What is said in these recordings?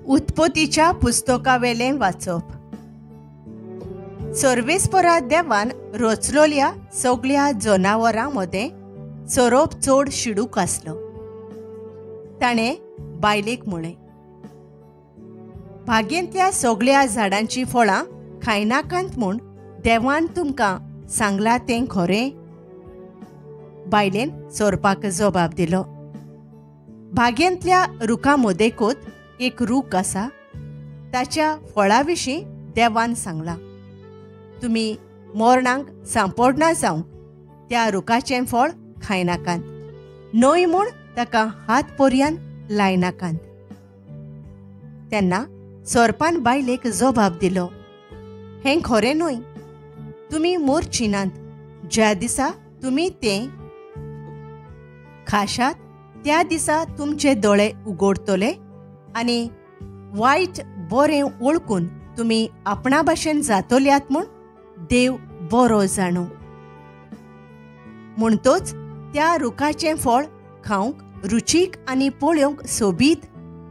उत्पत्तीच्या पुस्तकावेलें वाचप. सर्वेस्परा देवान रचलोल्या सगळ्या जनावरां मदें सोरोप चड शिडूक आसलो. ताणें बायलेक म्हळें, बागेंतल्या सगळ्या झाडांचीं फळां खायनाकात म्हूण देवान तुमकां सांगलां तें खरें? बायलेन सोरपाक जबाब दिलो, बागेंतल्या रुखां मदेकूच एक रूख आसा, ताच्या फळा विशीं देवान सांगलां, तुमी मोरणांक सांपडना जावंक त्या रुखाचें फळ खायनाकात, न्हय म्हूण ताका हात पर्यान लायनाकात. तेन्ना सोरपान बायलेक जबाब दिलो, हें खरें न्हय, तुमी मोरची नात, ज्या दिसा तुमी तें खाशात त्या दिसा तुमचे दोळे उगडतले आनी वायट बरें वळखून तुमी आपणा भाशेन जातल्यात म्हूण देव बरो जाणू. म्हणटोच त्या रुखाचें फळ खावंक रुचीक आनी पळोवंक सोबीत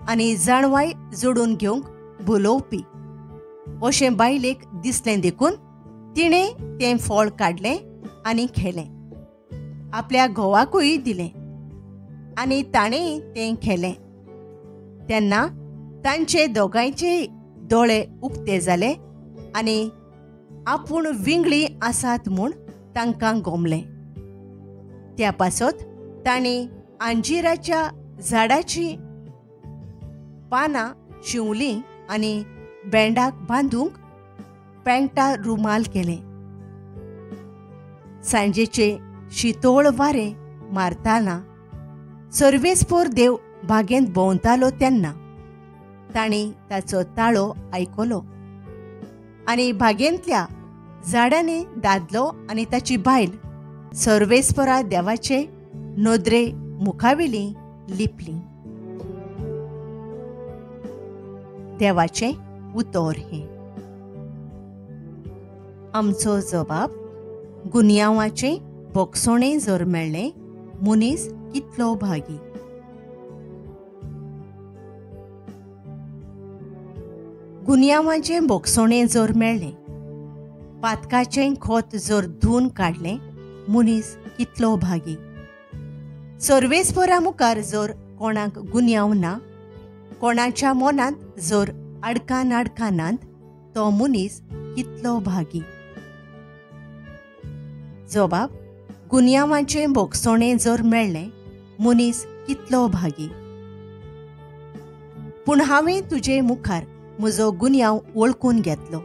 आनी जाणवाय जोडून घेवंक भुलोवपी अशें बायलेक दिसलें, देखून तिणें तें फळ काडलें आनी खेलें, आपल्या घोवाकूय दिलें आनी ताणेंय तें खेलें. तेन्ना तांचे दोगांयचे दोळे उक्ते जाले आनी आपूण विंगळी आसात म्हूण तांकां गोमलें. त्या पासत तांणी अंजिराच्या झाडाची पानां शिंवलीं आनी बेंडाक बांदूंक पेंटा रुमाल केले. सांजेचे शितोळ वारें मारताना सर्वेस्पोर देव बागेंत भोंवतालो तेन्ना तांणी ताचो ताळो आयकलो आनी बागेंतल्या झाडांनी दादलो आनी ताची बायल सर्वेस्परा देवाचे नदरे मुखावेली लिपली. देवाचें उतर हें. आमचो जबाब, गुन्यांवाचें भोगसणें जर मेळ्ळें मनीस कितलो भागी. गुन्यांवाचें भोगसणें जर मेळ्ळें, पातकाचें खोत जर धुवन काडलें मनीस कितलो भागी. सर्वेस्परा मुखार जर कोणाक गुन्यांव ना, कोणाच्या मनांत जर आडकां नाडकां नात, तो मनीस कितलो भागी. जबाब, गुन्यांवाचें भोगसणें जर मेळ्ळें मनीस कितलो भागी. पूण हांवें तुजे मुखार म्हजो गुन्यांव वळखून घेतलो,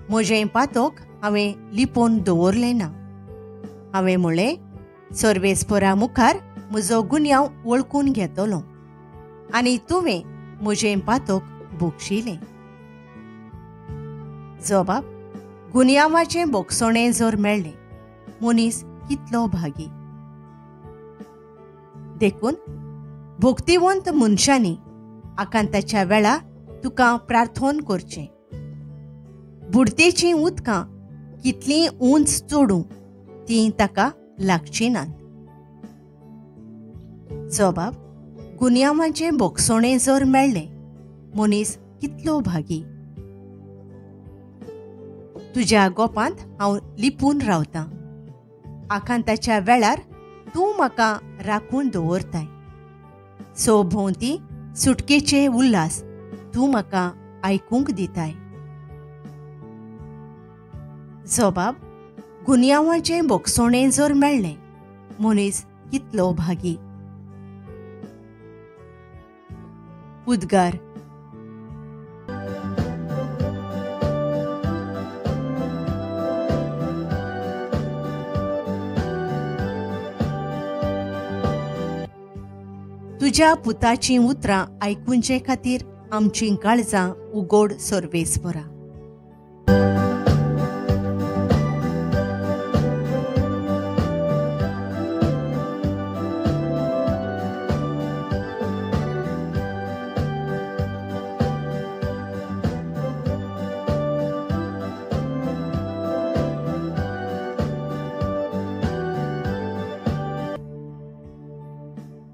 म्हजें पातक हांवें लिपोवन दवरलें ना. हांवें म्हळें, सर्वेस्परा मुखार म्हजो गुन्यांव वळखून घेतलो आनी तुवें म्हजें पातक भोगशिलें. जबाब, गुन्यांवाचें भोगसणें जर मेळ्ळें मनीस कितलो भागी. देखून भोक्तिवंत मनशांनी आकांताच्या वेळा तुका प्रार्थन करचें. बुडतेचीं उदकां कितलीं उंच चडूं तीं ताका लागचीं नात. जबाब, गुन्यांवाचें भोगसणें जर मेळ्ळें मनीस कितलो भागी. तुज्या गोपांत हांव लिपून रावतां, आकांताच्या वेळार तूं म्हाका राखून दवरताय. सो भोंवती सुटकेचे उल्हास तूं म्हाका आयकूंक दिताय. जबाब, गुन्यांवाचें भोगसणें जर मेळ्ळें मनीस कितलो भागी. उद्गार. तुज्या पुताचीं उतरां आयकुंचे खातीर आमचीं काळजां उगोड सर्वेस्परा.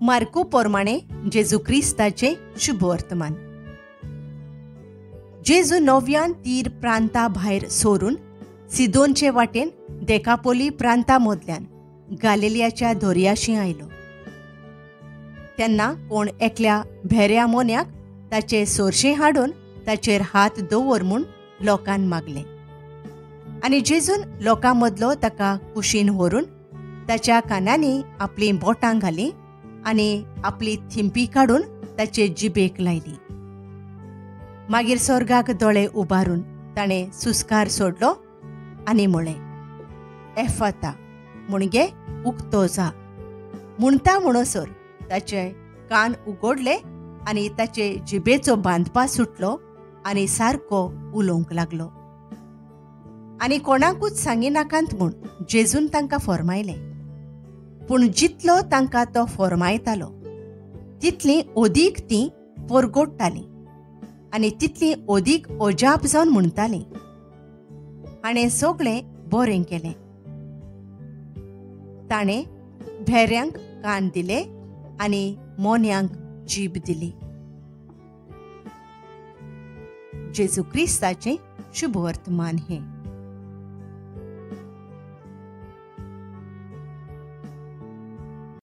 मार्को प्रमाणे जेजू क्रिस्ताचें शुभवर्तमान. जेजू नव्यान तीर प्रांता भायर सोरून सिदोनचे वाटेन देकापोली प्रांता मदल्यान गालिलियाच्या दर्याशी आयलो. तेन्ना कोण एकल्या भेऱ्या मोन्याक ताचे सोरशें हाडून ताचेर हात दवर म्हूण लोकान मागलें. आनी जेजून लोकां मदलो ताका कुशीन व्हरून ताच्या कानांनी आपलीं बोटां घालीं आनी आपली थिंपी काडून ताचे जिबेक लायली. मागीर स्वर्गाक दोळे उबारून ताणें सुस्कार सोडलो आनी म्हळें, एफाता, म्हणजे उक्तो जा. म्हणटा म्हणसर ताचे कान उगडले आनी ताचे जिबेचो बांदपा सुटलो आनी सारको उलोवंक लागलो. आनी कोणाकूच सांगिनाकात म्हूण जेजून तांकां फॉर्मायलें. पूण जितलो तांकां तो फॉर्मायतालो तितलीं अदीक तीं परगोडटालीं आनी तितलीं अदीक अजाप जावन म्हणटालीं, हाणें सगळें बरें केलें. ताणें भेऱ्यांक कान दिले आनी मोन्यांक जीब दिली. जेजू क्रिस्ताचें शुभवर्तमान हें.